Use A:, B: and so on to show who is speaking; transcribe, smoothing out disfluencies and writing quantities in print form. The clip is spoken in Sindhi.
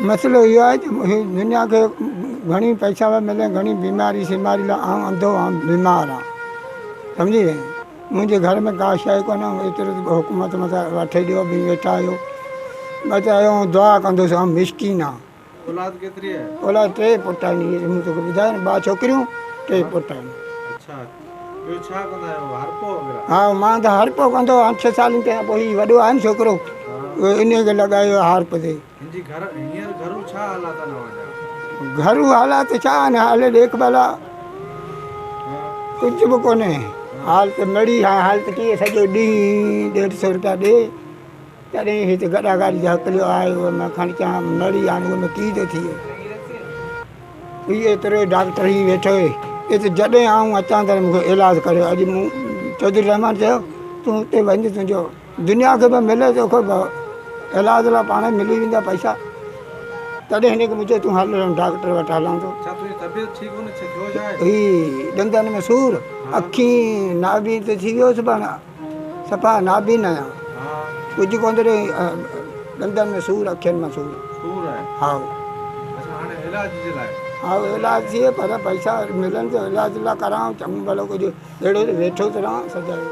A: مسئلو اهو آهي ته هي دنيا کي گهڻي پئسا پيا ملن گهڻي بيماري سيماري لاء آئون انڌو آهيان بيمار آهيان سمجهي وئين منهنجي گهر ۾ ڪا شيء ڪونهي ايترو ته حڪومت مٿان وٺي ڏيو به ويٺا آهيو بس آئون دعا ڪندس آئون مسڪين آهيان.
B: اولاد ڪيتري آهي؟
A: اولاد ٽي پٽ آهن اهي مون توکي ٻڌايو نه ٻه ڇوڪريون ٽي پٽ آهن.
B: اڇا ٻيو ڇا ڪندا آهيو هارپو وغيره؟
A: ها مان ته هارپو ڪندو هئم ڇهه سالن تائين پوء هي وڏو آهي نه ڇوڪرو انهي کي لڳايو آهي هارپ تي.
B: هن جي گهر هينئر گهرو ڇا حالات آهن اوهان جا؟
A: گهرو حالات ڇا آهن حال ڏيک ڀلا ڪجهه به ڪونهي حال ته مڙئي حال ته ڪيئن سڄو ڏينهن ڏيڍ سو روپيا ڏي تڏهن هت گڏا گاڏي جو هڪليو آهي اهو مان کڻي چوان مڙئي هاڻي اهو ۾ ڪي ٿو ٿئي. هي ايترو ڊاڪٽر هي ويٺو هي ات جڏهن آئون اچان ته مونکي علاج ڪريو اڄ مون چوڌري رحمان چيو تون اتي وڃ تنهنجو دنيا کي به ملي توکي به علاج لاء پاڻ ملي ويندا پئسا تڏهن هن کي مون چيو تون هل ڊاڪٽر وٽ هلان ٿو.
B: ڇا تنهنجي طبيعت ٺيڪ ڪونهي ڇا ٿيو ڇا آهي؟
A: هي ڏندن ۾ سور اکين نابين ته ٿي ويو هوس پاڻ. صفا نابين آهيان. ڪجهه ڪونه ٿو ڏئي ڏندن ۾ سور اکين مان سور.
B: سور آهي.
A: ها.
B: اڇا هاڻي علاج جي لاء.
A: ها علاج ٿئي پر پئسا ملن ته علاج لاء ڪران چڱو ڀلو ڪجهه اهڙو ته ويٺو ته رهان سجايو.